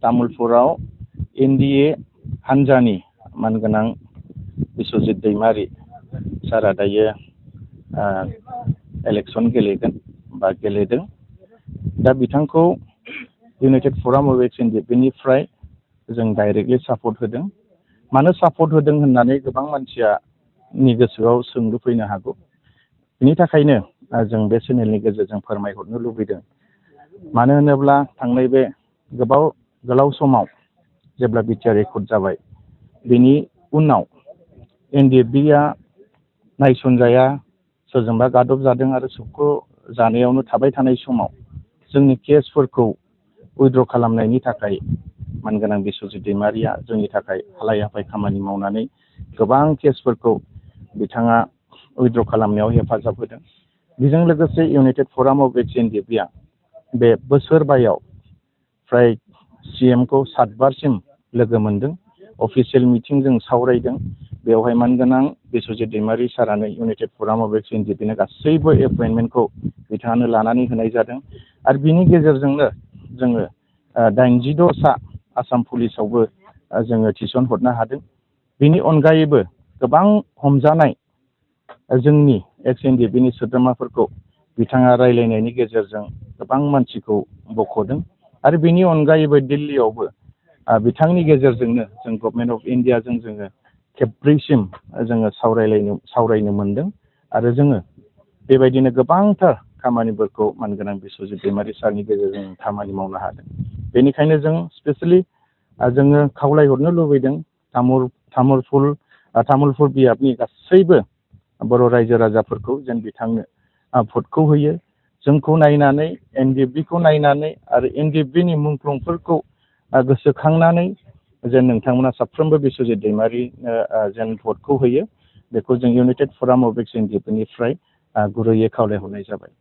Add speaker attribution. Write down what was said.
Speaker 1: तामुलपुराव NDA हान्जानि मानगोनां बिस्वजित दैमारि सारा दायो इलेक्शन गेलेगोन बा गेलेदों। दा बिथांखौ इउनाइटेड फराम अफ एक्स एनडिएफबिनिफ्राय जों डाइरेक्टलि सापर्ट होदों। मानो सापर्ट होदों होननानै गोबां मानसिया नि गोसोआव सोंलु फैनो हागौ। बिनि थाखायनो जों बे चेनेलनि गेजेरजों फोरमायहरनो लुबैदों। मानो होनोब्ला थांनाय बे गोलाव समाव जेब्ला बिटिआर रेकर्ड जाबाय, बेनि उनाव एनडिएफबिआ नायसनजाया, सोरजोंबा गादब जादों आरो सुख जानायावनो थाबाय थानाय समाव जोंनि केसफोरखौ उइथड्र खालामनायनि थाखाय मानगोनां बिस्वजित दैमारिया जोंनि थाखाय हालाय हाफाय खामानि मावनानै गोबां केसफोरखौ बिथाङा उइथड्र खालामनायाव हेफाजाब होदों। बेजों लोगोसे इउनाइटेड फराम अफ एक्स एनडिएफबिआ बे बोसोरबायाव फ्राय सिएमखौ 7 बारसिम लोगो मोनदों। अफिसियेल मिटिं जों सावरायदों। बेवहाय मानगोनां बिस्वजित दैमारि सारानो इउनाइटेड फराम अफ एक्स एनडिएफबिनो गासैबो एपइन्टमेन्टखौ बिथाङानो लानानै होनाय जादों। आरो बिनि गेजेरजोंनो जोङो 86 सा आसाम पुलिसावबो जोङो थिसनहरनो हादों। बेनि अनगायैबो गोबां हमजानाय जोंनि एक्स एनडिएफबिनि सोद्रोमाफोरखौ बिथाङा रायलायनायनि गेजेरजों गोबां मानसिखौ बख'दों। आरो बेनि अनगायैबो दिल्लीयावबो बिथांनि गेजेरजोंनो जों गभर्नमेन्ट अफ इन्डियाजों जोङो खेबब्रैसिम जोङो सावरायनो मोनदों। आरो जोङो बेबायदिनो गोबांथार खामानिफोरखौ मानगोनां बिस्वजित दैमारि सारनि गेजेरजों खामानि मावनो हादों। बेनिखायनो जों स्पेसियेलि जोङो खावलायहरनो लुबैदों तामुलपुर बियाबनि गासैबो बर' रायजो राजाफोरखौ जेन बिथांनो भटखौ होयो। जोंखौ नायनानै, एनडिएफबिखौ नायनानै आरो एनडिएफबिनि मुंख्लंफोरखौ गोसोखांनानै जेन नोंथांमोना साफ्रोमबो बिस्वजित दैमारिनो जेन भटखौ होयो, बेखौ जों इउनाइटेड फराम अफ एक्स एनडिएफबिनिफ्राय गुरैयै खावलायहरनाय जाबाय।